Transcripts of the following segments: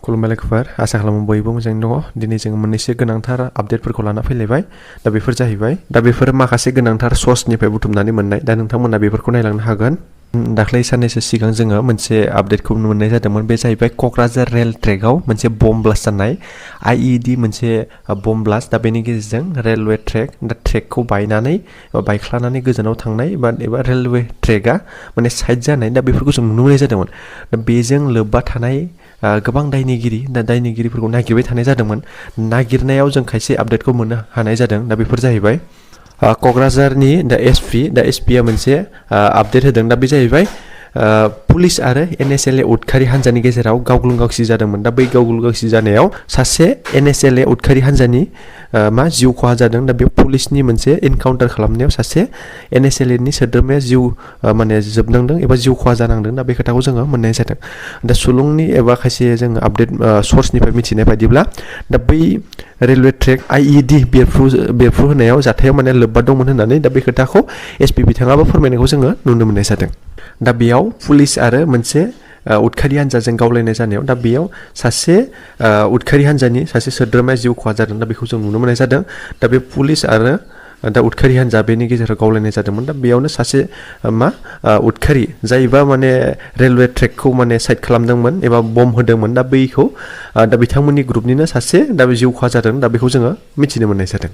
खुलुमबाय लोगोफोर आसा खालामो बयबो मोजाङै दङ दिनै जों मोननैसो गोनांथार आपडेटफोरखौ लाना फैलायबाय दा बेफोर जाहैबाय दा बेफोर माखासे गोनांथार सर्सनिफ्राय बुथुमनानै मोननाय दा नोंथांमोना बेफोरखौ नायलांनो हागोन दाख्लै साननैसो सिगां जोङो मोनसे आपडेटखौ मोननाय जादोंमोन बे जाहैबाय क'क्राझार रेल ट्रेकआव मोनसे बम ब्लास्ट जानाय आईईडी मोनसे बम ब्लास्ट दा बेनि गेजेरजों रेलवे ट्रेक दा ट्रेकखौ बायनानै बायख्लानानै गोजानाव थांनाय एबा रेलवे ट्रेकआ माने साइड जानाय दा बेफोरखौ जों नुनो मोननाय जादोंमोन दा बेजों लोब्बा थानाय गोबां दायनिगिरिफोरखौ नागिरबाय थानाय जादोंमोन नागिरनायाव जों खायसे आपडेटखौ मोननो हानाय जादों दा बेफोर जाहैबाय क'क्राझारनि दा एसपीआ मोनसे आपडेट होदों दा बे जाहैबाय पुलिस आरो एनएसएलए उदखारि हान्जानि गेजेराव गावग्लुंगावसि जादोंमोन दा बै गावग्लुंगावसि जानायाव सासे एनएसएलए उदखारि हान्जानि जिउ खहा जादों दा बे पुलिसनि मोनसे एनकाउन्टार खालामनायाव सासे एनएसएलएनि सोद्रोमाया जिउ माने जोबनांदों एबा जिउ खहा जानांदों दा बे खोथाखौ जोङो मोननाय जादों दा सुलुंनि एबा खायसे जों आपडेट सर्सनिफ्राय मिथिनाय बायदिब्ला दा बै रेलवे ट्रेक आईईडी बेरफ्रु होनायाव जाथायाव माने लोब्बा दंमोन होननानै दा बे खोथाखौ एसपी बिथाङाबो फोरमायनायखौ जोङो नुनो मोननाय जादों दा बेयाव पुलिस आरो मोनसे उदखारि हान्जाजों गावलायनाय जानायाव दा बेयाव सासे उदखारि हान्जानि सासे सोद्रोमाया जिउ खहा जादों दा बेखौ जों नुनो मोननाय जादों दा बे पुलिस आरो दा उदखारि हान्जा बेनि गेजेराव गावलायनाय जादोंमोन दा बेयावनो सासे उदखारि जायबा माने रेलवे ट्रेकखौ माने साइड खालामदोंमोन एबा बम होदोंमोन दा बैखौ दा बिथांमोननि ग्रुपनिनो सासे दा बे जिउ खहा जादों दा बेखौ जोङो मिथिनो मोननाय जादों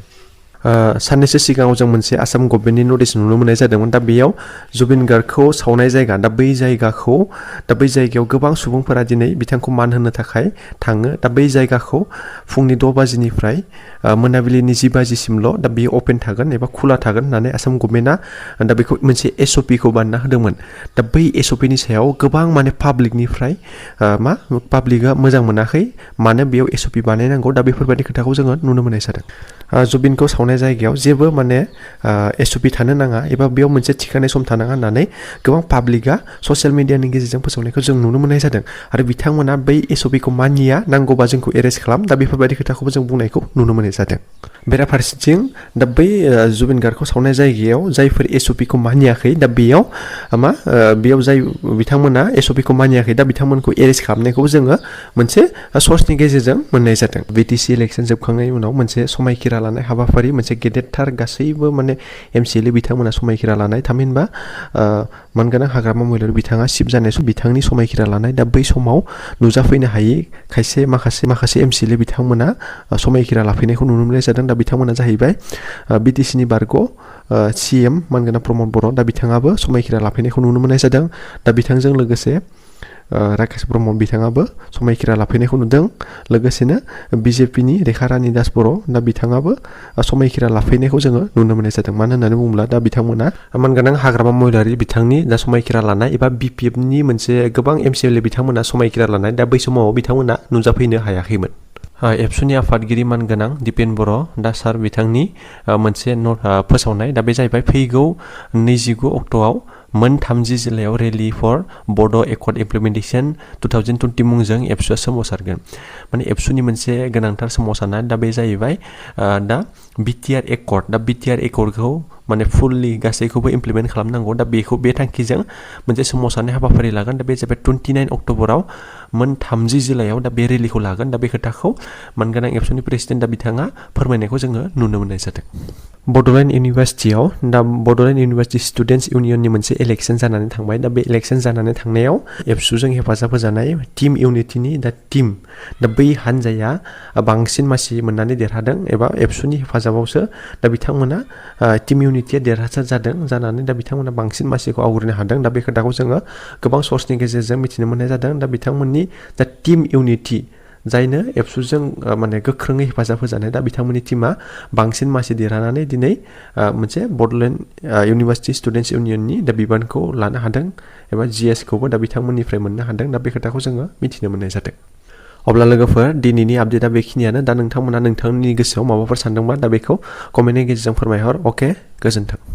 साननैसो सिगाङाव जों मोनसे आसाम गभर्नमेन्टनि नटिस नुनो मोननाय जादोंमोन दा बेयाव जुबिन गार्गखौ सावनाय जायगा दा बै जायगायाव गोबां सुबुंफोरा दिनै बिथांखौ मान होनो थाखाय थाङो दा बै जायगाखौ फुंनि 6 बाजिनिफ्राय मोनाबिलिनि 10 बाजिसिमल' दा बेयो अपेन थागोन एबा खुला थागोन होननानै आसाम गभर्नमेन्टआ दा बेखौ मोनसे एसअपिखौ बानायना होदोंमोन दा बै एसअपिनि सायाव गोबां माने पाब्लिकनिफ्राय पाब्लिकआ मोजां मोनाखै मानो बेयाव एसअपि बानायनांगौ दा बेफोरबायदि खोथाखौ जोङो नुनो मोननाय जादों जुबिनखौ सावनाय जायगायाव जेबो माने एसअपि थानो नाङा एबा बेयाव मोनसे थिखानाय सम थानाङा होननानै गोबां पाब्लिकआ ससियेल मिडियानि गेजेरजों फोसावनायखौ जों नुनो मोननाय जादों आरो बिथांमोना बै एसअपिखौ मानिया नांगौबा जोंखौ एरेस्ट खालाम दा बेफोरबायदि खोथाखौबो जों बुंनायखौ नुनो मोननाय जादों बेराफारसेथिं दा बै जुबिन गार्गखौ सावनाय जायगायाव जायफोर एसअपिखौ मानियाखै दा बेयाव जाय बिथांमोना एसअपिखौ मानियाखै दा बिथांमोनखौ एरेस्ट खालामनायखौ जोङो मोनसे सर्सनि गेजेरजों मोननाय जादों BTC इलेक्सन जोबखांनायनि उनाव मोनसे समायखिरा लानाय हाबाफारि मोनसे गेदेरथार गासैबो माने MCLA बिथांमोना समायखिरा लानाय थामहिनबा मानगोनां हाग्रामा महिलारि बिथाङा सिफ जानाय बिथांनि समायखिरा लानाय दा बै समाव नुजाफैनो हायै खायसे माखासे MCLA बिथांमोना समायखिरा लाफैनायखौ नुनो मोननाय जादों दा बिथांमोना जाहैबाय BTCनि बारग' CM मानगोनां प्रमद बर' दा बिथाङाबो समायखिरा लाफैनायखौ नुनो मोननाय जादों दा बिथांजों लोगोसे राकेश ब्रह्म बिथाङाबो समायखिरा लाफैनायखौ नुदों लोगोसेनो BJPनि रेखा रानि दास बर' दा बिथाङाबो समायखिरा लाफैनायखौ जोङो नुनो मोननाय जादों मानो होननानै बुङोब्ला दा बिथांमोना मानगोनां हाग्रामा महिलारि बिथांनि दा समायखिरा लानाय एबा BPFनि मोनसे गोबां MCLA बिथांमोना समायखिरा लानाय दा बै समाव बिथांमोना नुजाफैनो हायाखैमोन एबसुनि आफादगिरि मानगोनां दिपेन बर' दा सार बिथांनि मोनसे फोसावनाय दा बे जाहैबाय फैगौ 29 अक्ट'आव मोन 30 जिल्लायाव rally four Bodo accord implementation 2020 मुंजों एबसुआ सोमावसारगोन माने एबसुनि मोनसे गोनांथार सोमावसारनाय दा बे जाहैबाय दा BTR एकर्डखौ माने फुल्लि गासैखौबो इमप्लिमेन्ट खालामनांगौ दा बे थांखिजों मोनसे सोमावसारनाय हाबाफारि लागोन दा बे जाबाय 29 अक्ट'बराव मोन 30 जिल्लायाव दा बे रेलिखौ लागोन दा बे खोथाखौ मानगोनां एबसुनि प्रेसिडेन्ट दा बिथाङा फोरमायनायखौ जोङो नुनो मोननाय जादों बड'लेण्ड इउनिभार्सिटि स्टुडेन्टस इउनियननि मोनसे इलेक्सन जानानै थांबाय दा बे इलेक्सन जानानै थांनायाव एबसुजों हेफाजाब होजानाय टीम इउनिटिनि दा बै हान्जाया बांसिन मासि मोननानै देरहादों एबा एबसुनि हेफाजाबावसो दा बिथांमोना टीम इउनिटिया देरहासार जानानै दा बिथांमोना बांसिन मासिखौ आवग्रिनो हादों दा बे खोथाखौ जोङो गोबां सर्सनि गेजेरजों मिथिनो मोननाय जादों दा बिथांमोननि दा टीम इउनिटि जायनो एबसुजों माने गोख्रोङै हेफाजाब होजानाय दा बिथांमोननि टीमा बांसिन मासि देरहानानै दिनै मोनसे बड'लेण्ड इउनिभार्सिटि स्टुडेन्टस इउनियननि दा बिबानखौ लानो हादों एबा GS खौबो दा बिथांमोननिफ्राय मोननो हादों दा बे खोथाखौ जोङो मिथिनो मोननाय जादों अब्ला लोगोफोर दिनैनि आपडेटआ बेखिनियानो दा नोंथांमोना नोंथांनि गोसोआव माबाफोर सानदोंबा दा बेखौ कमेन्टनि गेजेरजों फोरमायहर अके गोजोन्थों